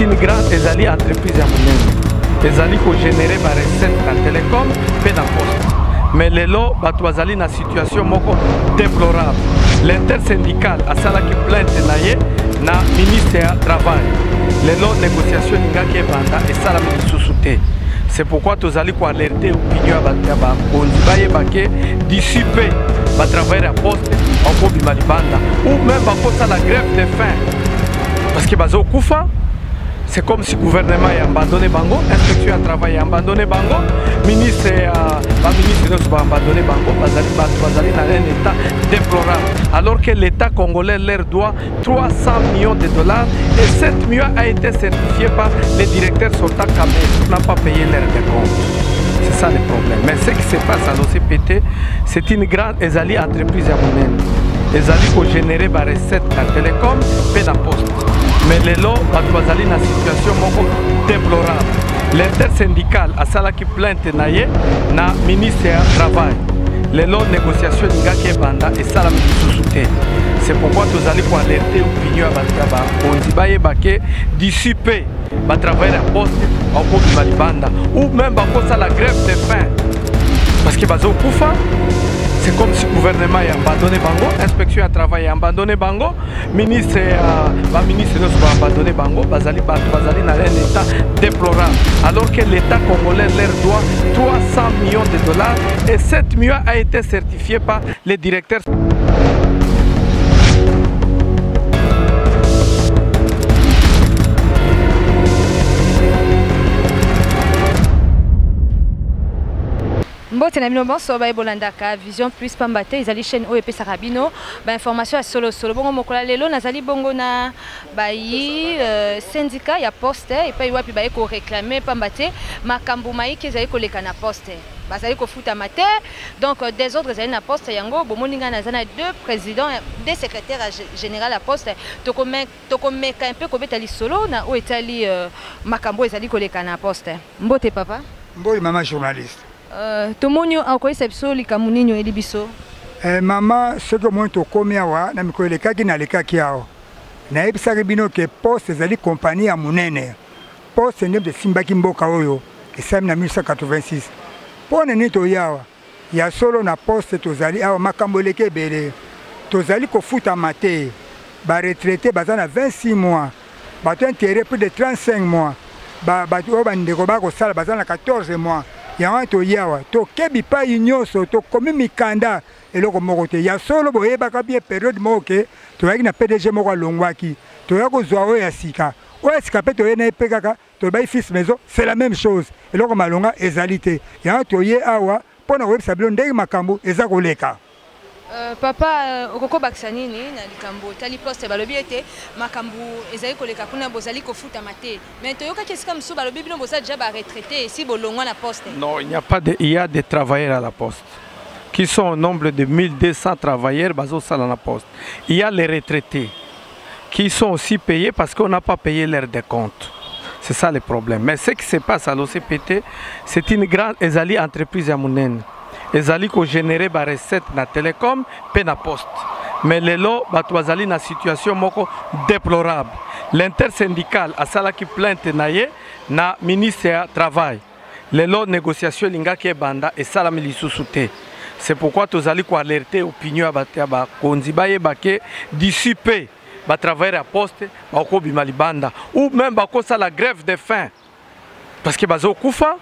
une grande ezali entreprise ya monene, ezali kogénérer barecette na télécom mpe na poste. Mais lelo bato bazali na situation moko déplorable. L'intersyndical asalaki plainte na ye na ministre ya travail. Lelo négociation elingaki ebanda, esalami lisusu te. C'est pourquoi tozali koalerte opinion ya bato ya bakonzi, bayeba ke d'ici peu batravailleur ya poste bakobima libanda ou même bakosala grève de faim, parce que bazokufa. C'est comme si gouvernement ya abandonné bango, inspection ya travail ya abandonné bango, ministre ya baministre nyonso baabandonné bango. Bazali bato bazali na un état déplorable, alors que l'État congolais leur doit 300 millions de dollars et 7 millions a été certifié par le directeur sortant Kamerhe, n'a pas payé leur décompte. C'est ça le problème. Mais ce qui se passe à l'OCPT, c'est une grande ezali entreprise ya monene, ezali kogénérer barecette na télécom mpe na poste. Mais lelo bato bazali na situation moko déplorable. L'intersyndical asalaki plainte na ye na ministre ya travail. Lelo négociation elingaki ebanda, esalami lisusu te. C'est pourquoi tozali koalerte opinion ya bato ya bakonzi, bayeba ke d'ici peu batravailleur ya poste bakobima libanda ou même bakosala grève de faim, parce que bazokufa. C'est comme si gouvernement ya abandonné bango, inspection ya travail ya abandonné bango, ministre ya baministre nyonso baabandonné bango. Bazali bato bazali na un état déplorable, alors que l'État congolais leur doit 300 millions de dollars et 7 millions a été certifié par le directeur. Mbote na bino bonso baye bolandaka Vision Plus, pamba te ezali chaîne oyo epesaka bino bainformation ya solosolo. Bongo mokolo ya lelo nazali bongo na bayi syndicat ya poste, epai wapi baye koréclamer, pamba te makambo maike ezali koleka na poste, bazali kofutama te. Donc désordre ezali na poste. Yango bomoni ngai naza na deux présidents, deux secrétaires général ya poste. Tokomeka mpe kobeta lisolo na oyo etali makambo oyo ezali koleka na poste. Mbote, papa. Mbote, mama journaliste. Tomoni akoyesa biso likambo nini oyeli biso? Mama, soki omoni tokomi awa, na mikolo elekaki nalekaki awa, nayebisaki bino ke poste ezali kompani ya monene. Poste nde esimbaki mboka oyo esalami na 1986. Mpo na nini toya awa? Ya solo, na poste tozali awa, makambo eleki ebele. Tozali kofutama te. Baretraité baza na 26 mois, bato intérêt plus de 35 mois, bato oyo bandeko bakosala baza na 14 mois. Yango wana toyi awa, toke bipai nyonso, tokomi mikanda, eloko moko te. Ya solo, boyebaka bien période moko ke toyaki na PDG moko alongwaki, toya kozwa oyo ya sika. Oyo ya sika mpe toye na ye mpe kaka tolobaki fils maison, c'est la même chose, eloko malonga ezali te. Yango toye awa mpo na koyebisa bino ndenge makambo eza koleka. Papa, okoki kobakisa nini na likambo etali poste? Balobi ete makambo ezali koleka kuna, bozali kofutama te, mais toyokaki esika mosusu balobi bino boza déjà baretraité, esi bolongwa na poste. Non, il n'y a pas de, il y a des travailleurs à la poste qui sont au nombre de 1200 travailleurs bazosala na poste. Il y a les retraités qui sont aussi payés parce qu'on n'a pas payé leur décompte. C'est ça le problème. Mais ce qui se passe à l'OCPT, c'est une grande ezali entreprise ya monene, ezali kogénérer barecette na télécom mpe na poste. Mais lelo bato bazali na situation moko déplorable. L'intersyndical asalaki plainte na ye na ministre ya travail. Lelo négociation elingaki ebanda, esalami lisusu te. C'est pourquoi tozali koalerte opinion ya bato ya bakonzi, bayeba ke d'ici peu batravailleur ya poste bakobima libanda ou même bakosala grève de faim, parce que bazokufa.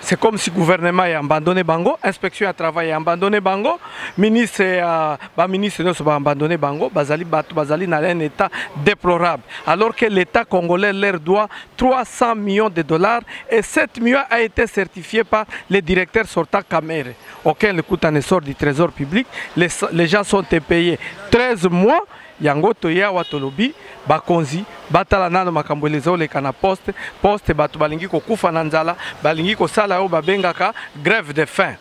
C'est comme si gouvernement ya abandonné bango, inspection ya travail ya abandonné bango, ministre ya baministre nyonso baabandonné bango. Bazali bato bazali na un état déplorable, alors que l'État congolais leur doit 300 millions de dollars et 7 millions a été certifié par le directeur sortant Kamerhe. Aucun le coût en sort du trésor public. Les gens sont payés 13 mois. Yango toye awa, tolobi bakonzi batala nano makambo ezoleka na poste. Poste, bato balingi kokufa na nzala, balingi kosala oyo babengaka grève de faim.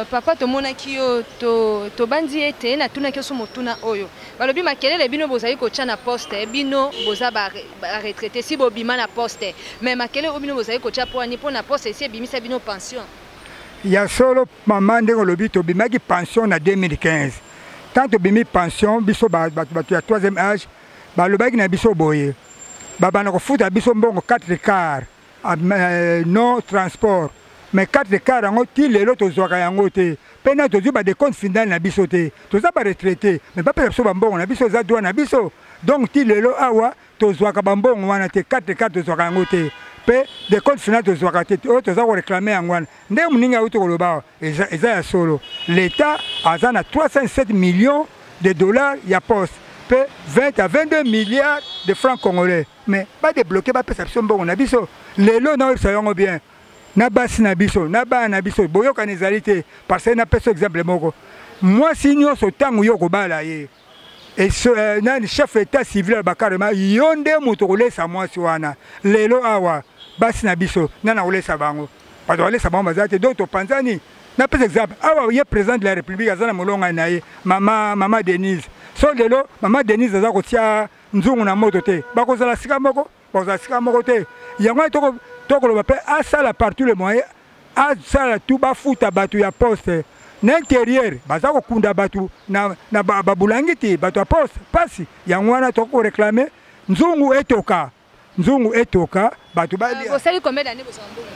Papa, tomonaki yo, tobandi ete natunaki yo so motuna oyo. Balobi makelele bino bozali kotya na poste, bino boza baretraité, si bobima na poste, mais makelele oyo bino bozali kotya mpo ani? Mpo na poste esi ebimisa bino pension. Ya solo, mama, ndenge olobi, tobimaki pension na 2015. Tant tobimi pension, biso bato ya troisième âge, balobaki na biso boye: Babanda kofuta biso mbongo 4 quart, non transport, mais 4 quart yango ti lelo tozwaka yango te. Mpe na tozwi badécompte final na biso te. Toza baretraité, mais bapesa biso bambongo na biso, eza droit na biso. Donc ti lelo awa tozwaka bambongo wana te, 4 quart tozwaka yango te, mpe décompte final tozwaka te. Oyo toza koréclamer yango wana. Ndenge moninga auti koloba awa, eza ya solo. L'État aza na 307 millions de dollars ya poste, mpe 20 à 22 milliards de francs congolais, mais badébloquer, bapesa biso mbongo na biso. Lelo naoyebisa yango bien, na basi na biso, na bana na biso, boyokani ezali te. Parce que napesa exemple moko: mwasi nyonso, ntango yo kobala ye, nani, chef état civil aloba carrément, yo nde moto kolesa mwasi wana. Lelo awa basi na biso, nani akolesa bango? Bato balesa bango baza te. Donc topanzani. Napesa exemple awa, ye président de la République aza na molongani na ye, mama Denise. So lelo mama Denise aza kotia nzungu na moto te, bakozala sika moko, bakozala sika moko te. Yango wana tokoloba mpe asala partout le moyen, asala tu bafuta bato ya poste. Na intérieur baza kokunda bato na babulangi te, bato ya poste pasi. Yango wana tokoréclamer nzungu etoka, nzungu etoka, bato balia. Bosali combien d'année bozwa mbongo?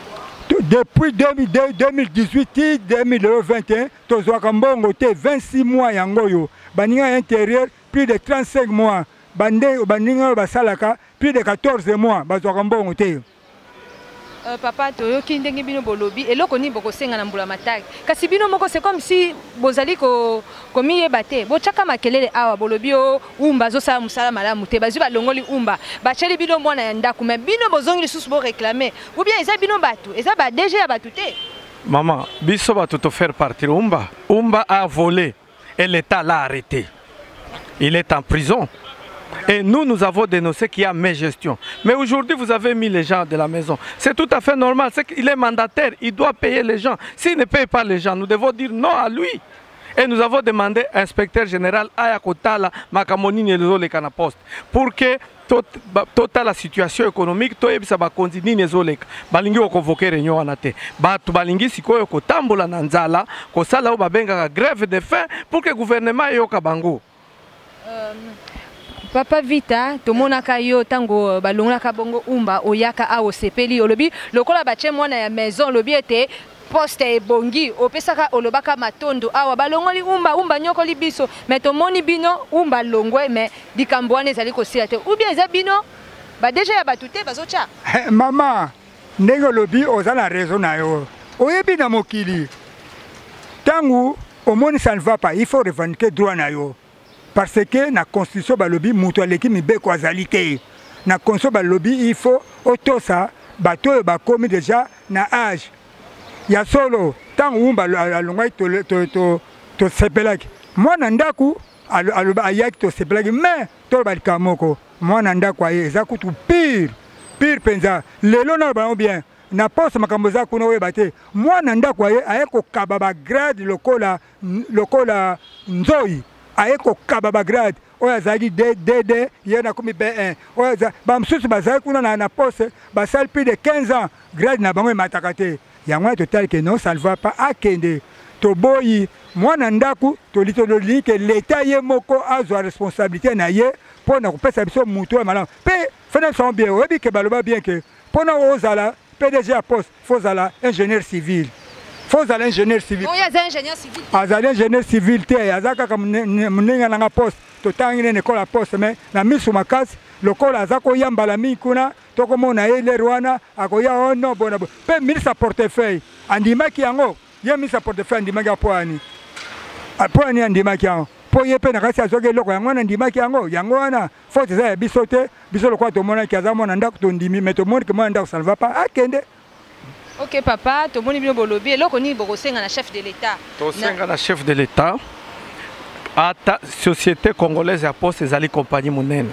Depuis 2018 ti 2021 tozwaka mbongo te, 26 mois yango oyo. Baninga ya intérieur, plus de 35 mois. Bande baninga oyo basalaka plus de 14 mois, bazwaka mbongo te. Papa, toyoki ndenge bino bolobi. Eloko nini bokosenga na mbula mataki? Kasi bino moko, c'est comme si bozali komiyeba te. Botyaka makelele awa, bolobi o Umba azosala mosala malamu te. Bazwi, balongoli Umba, batieli bino mwana ya ndako, mais bino bozongi lisusu boréclamer. Ou bien eza bino bato, eza ba DG ya bato te? Maman, biso bato to faire partir Umba. Umba a volé et l'État l'a arrêté. Il est en prison. Et nous, nous avons dénoncé qu'il y a mégestion. Mais aujourd'hui, vous avez mis les gens de la maison. C'est tout à fait normal. C'est qu'il est mandataire. Il doit payer les gens. S'il ne paye pas les gens, nous devons dire non à lui. Et nous avons demandé à l'inspecteur général aya kotala makambo nini ezoleka na poste, pour que totala situation économique, toyebisa bakonzi nini ezoleka. Balingi koconvoquer réunion wana te. Bato balingi sikoyo kotambola na nzala, kosala oyo babengaka grève de faim, pour que gouvernement eyoka bango. Papa Vita, tomonaka yo ntango balongolaka bongo Umba, oyaka awa, osepeli, olobi lokola batie mwana ya maison, olobi ete poste ebongi, opesaka, olobaka matondo. Awa balongoli Umba, Umba nyokoli biso, mais tomoni bino Umba longwe, mais likambo wana ezali kosila te. Ou bien eza bino ba DG ya bato te bazotya? Mama, ndenge olobi, oza na raison na yo. Oyebi, na mokili, ntango omoni ça ne va pas, il faut revendiquer droit na yo, parce que na constitution balobi moto aleki mibeko azali te. Na constitution balobi il faut otosa bato oyo bakomi déjà na âge. Ya solo, ntango Wumba alongwaki, tosepelaki. Mwana ndako ayaki, tosepelaki. Mais toloba likambo moko: mwana ndako aye, eza kutu pire, pire mpenza. Lelo naloba yango bien, na poste makambo eza kuna, oyeba te. Mwana ndako aye, aye kokaba bagrade lokola nzoi, aye kokaba bagrade. Oyo azalaki DD, ye nakomi B1. Oyo bamosusu bazali kuna na poste, basali plus de 15 ans, grade na bango emataka te. Yango wana totali ke non, ça ne va pas, akende. Toboyi mwana ndako. Tolingi ke leta ye moko azwa responsabilité na ye mpo na kopesa biso motu oyo malamu. Mpe fana biso bien, oyebi ke baloba bien ke mpona ozala PDG ya poste, faut ozala ingénieur civil, faut ozala ingénieur civil. Oyo aza ingénieur civil? Azali ingénieur civil te, aza kaka moninga nanga poste. Totangi nene ekola poste, mais na miso makasi lokola aza koyambala mingi kuna, tokomona ye lere wana akoya ono bona. Mpe ministre ya portefeuille andimaki yango. Ye ministre ya portefeuille andimaki mpo ani? Mpo ani andimaki yango? Mpo ye mpe na kasi azwaki eloko yango wana, andimaki yango. Yango wana faute eza ya biso te. Biso lokola tomonaki aza mwana ndako, tondimi. Mais tomoni ke mwana ndako, ça ne va pas, akende. Ok papa, tomoni bino bolobi. Eloko nini bokosenga na chef de l'État? Tosenga na chef de l'État, ata Société congolaise ya poste ezali compagnie monene,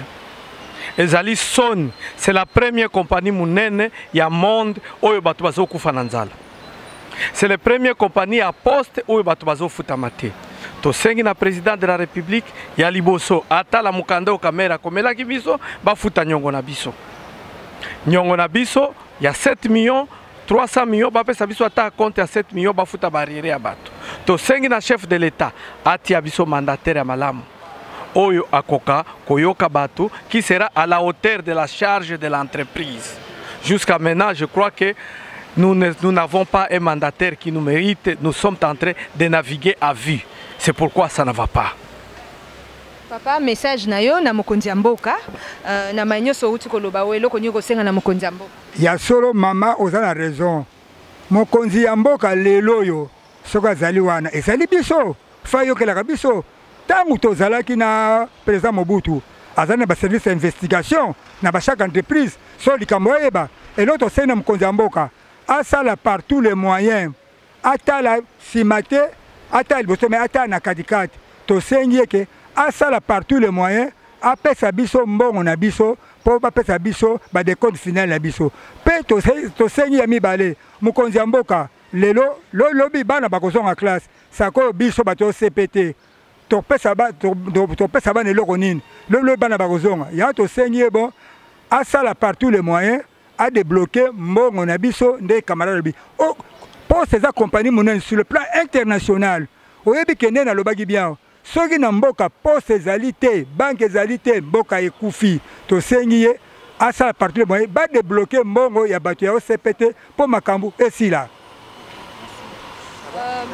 ezali soni. C'est la première compagnie monene ya monde oyo bato bazokufa na nzala. C'est la première compagnie ya poste oyo bato bazofutama te. Tosengi na président de la République, ya liboso, atala mokanda oyo Kamerhe akomelaki biso, bafuta nyongo na biso, nyongo na biso ya 7 millions 300 millions. Bapesa biso ata compte ya 7 millions, bafuta baarriérés ya bato. Tosengi na chef de l'État atia biso mandataire ya malamu. Oyo akoka koyoka bato, qui sera à la hauteur de la charge de l'entreprise. Jusqu'à maintenant, je crois que nous n'avons pas un mandataire qui nous mérite. Nous sommes en train de naviguer à vue. C'est pourquoi ça ne va pas. Papa, message na yo na mokonzi ya mboka, na mai nyonso outi koloba oyo, eloko nini kosenga na mokonzi ya mboka? Ya solo, mama, oza na raison. Mokonzi ya mboka lelo oyo, soki azali wana, ezali biso fa yokelaka biso. Ntango tozalaki na président Mobutu, azali na baservice ya investigation na bachaque entreprise. So likambo oyeba, eloko tosengi na mokonzi ya mboka, asala par tous les moyens, atala nsima te, atala liboso, me atala na katikati. Tosengi eke asala par tous les moyens, apesa biso mbongo na biso, mpo bapesa biso badécompte final na biso. Mpe tosengi ya mibale, mokonzi ya mboka, lelo lobi bana bakozonga classe. Sakoyo biso bato OCPT topesa bana eloko nini? Lobi bana bakozonga ya, tosengi ye bon asala par tous les moyens, adébloquer mbongo na biso. Nde camarade alobi, Poste eza compagnie monene sur le plan international. Oyebi ke nde nalobaki bien, soki na mboka poste ezali te, banque ezali te, mboka ekufi. Tosengi ye asala par tous les moyens, badébloquer mbongo ya bato ya OCPT mpo makambo esila.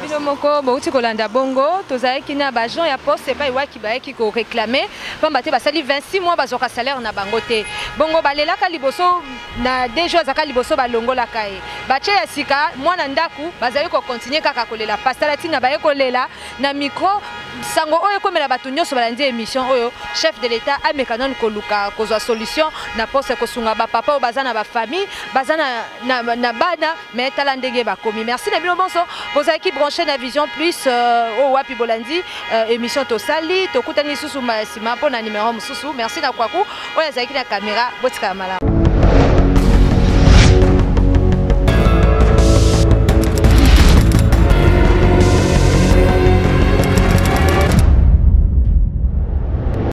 Bino moko bouti kolanda bongo, tozalaki na baagent ya poste epai waki bayaki koréclamer, pamba te basali 26 mois bazwaka salaire na bango te. Bongo balelaka liboso na DG azalaka liboso, balongolaka ye, batie ya sika mwana ndako, bazali kocontinuer kaka kolela. Pasteur ntina baye kolela na micro, sango oyo ekomela bato nyonso balandi émission oyo. Chef de l'État ameka nanu koluka kozwa solution na poste, kosunga bapapa oyo baza na bafamille, baza na bana, mais tala ndenge bakomi. Merci na bino bonso bozalaki branché na Vision Plus, oyo wapi bolandi émission tosali. Tokutani lisusu nsima mpo na numéro mosusu. Merci na kwaku oyo azalaki na caméra. Botikala malamu.